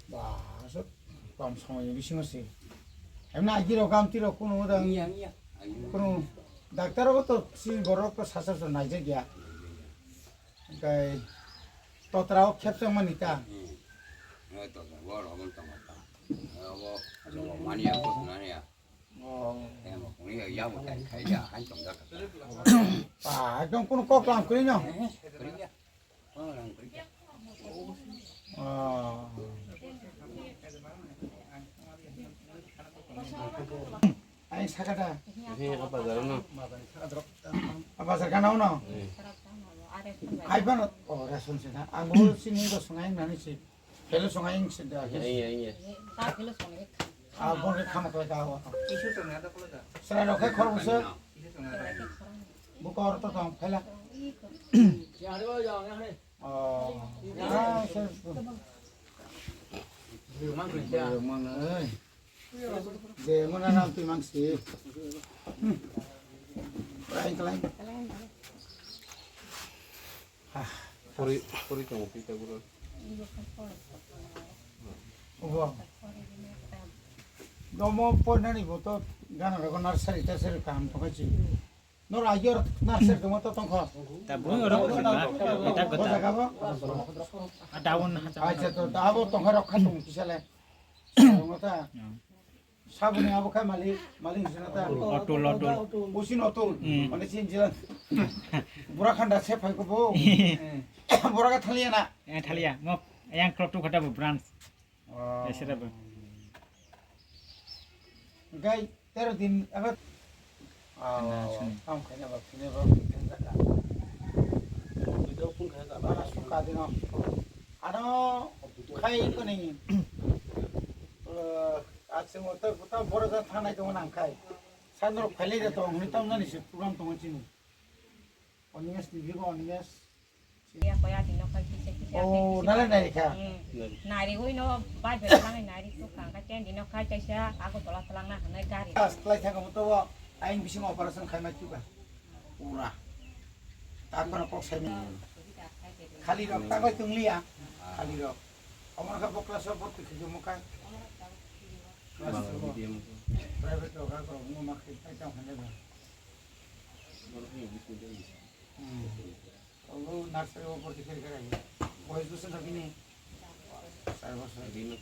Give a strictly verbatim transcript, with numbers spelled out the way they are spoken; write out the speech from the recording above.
Ba, aswk kom somoyni bisingo se. Emna agirok, amtirok kunu da, kunu doctor-o to si borok to sasa so naijak ya. Hwnkhe totra o khepchang mani ta. Oh. Ba, ekdom kunu kok lam kwrwi no. Oh. Ai sakata. He, apa jalan no? Apa jalan no? Ai bano. Oh, rasun sih na. Ang mau sini terus ngain nani sih. Hello, songa ing sida. Iya, iya. Ah, bon ke khama koi ka wa. Sera rok khe khor busa. Bu kor to tong phela. Oh. Ah, sir. Mang, mang, eh. Je mana nam tu mang si. Lain, lain. Puri, puri tongo, pita guro. Obo. Domo pornani bo to gana rogo nursery, nursery kaham tongkha chi. Nor agor nursery tongma to tongkha. Ta bui oro puri ma, eta gota. Bo jaga bo? A down ha. Acha to, ta abo tongkha rok kha tong kisale. Tongma ta. Hmm. Saboni abo khai malik, malik sina ta. Otul, otul. Usin otul. Hmm. Mane sin jila. Bura khanda se phai ko bo. Bura ka thalia na. Eh, thalia. Mok yang klok tu khata bo branch. Oh. Esera bo. Gai tero din aba. Na, sini. Kam khai na ba, sini ba, sini ba. Video phone khai na ba. Bara suka dino. Ano khai ko ni. Eh, Aswk ta, ta boro ja thangnai tongo nang khai. Sandro phailai da tong hwnwi tamo nani se program tongo chini. Onimes ni bibo Onimes. Ya koya dino khai kisa kisa. Oh, nale nai kha. Hmm. Nari oi no bai bai nang nari to kang ka ten dino khai kaisa ago tola talang na hanai gari. As lai thago to aing bising operation khai ma chuka. Pura. Takon kok sai mi. Khali rok takoi tungliya. Khali rok. Omor kha bokla so bot khe mo kai. Class two. Private rok ha ko mo ma khai tai tang hande ba. Hmm. Olo nursery o bot khe khe. Boys bosor lagi ni. Sar bosor. Hmm.